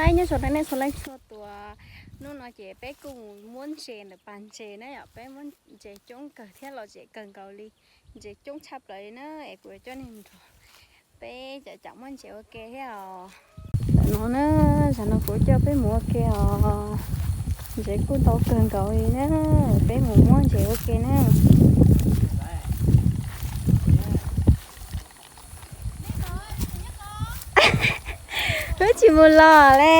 Nyob zoo nej txhua leej txhua tus, hnub no ces peb kuj mus muab ntses ntawm pas ntses na yom, peb muab ntses coob kawg thiab los zem kawg nkaus li, ntses coob tshaj plaws li na, es kuv yuav coj nej mus nrog peb cov cam muab ntses ua ke thiab os. Ntawm no na, zaum no kuv coj peb mus ua ke os, ntses kuj ntau kawg nkaus li na, peb mus muab ntses ua ke na. Wb tsis mus los le.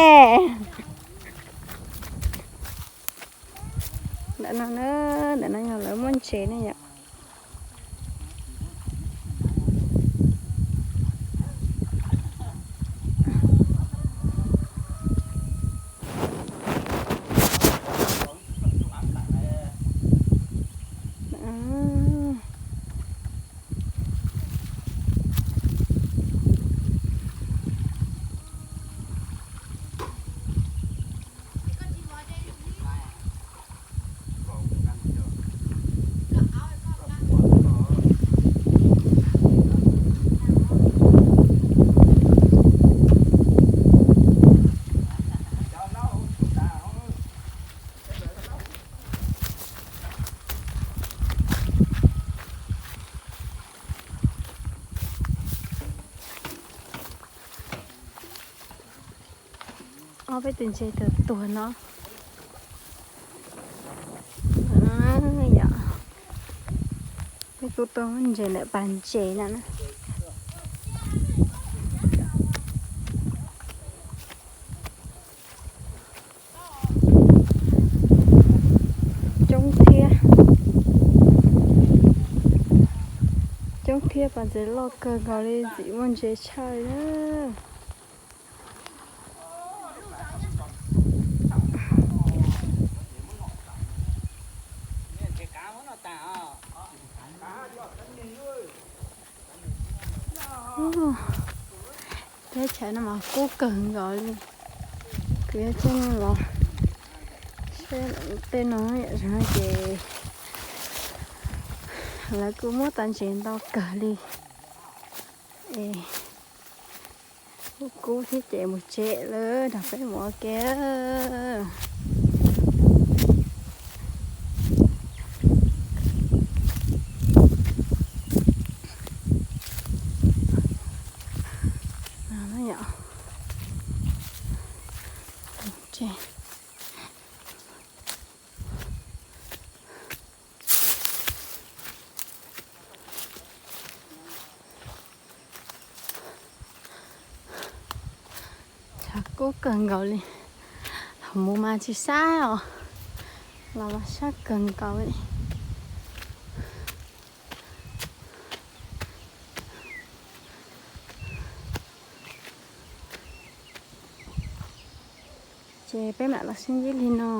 Ntawm no na, ntawm no yog lawv muab ntses ne yom. Ob peb tus ntses tuag tuag no. Yog peb kuj tuaj muab ntses ntawm pas ntses no na. Coob thiab, coob thiab pas ntses loj kawg nkaus li, txim muaj ntses tshaj li na. Teb chaws no mas kub kawg nkaus li. Kuv yuav coj nej los saib tej no, yam zoo ces lawv kuj muab tau ntses ntau kawg li. Es kuj kub thiab ces mus tsev lawm, nrog peb mus ua ke. Tshav kub kawg nkaus li. Mus mas tsis sab os, los mas sab kawg nkaus li. Ces peb mam los sib ntsib li no.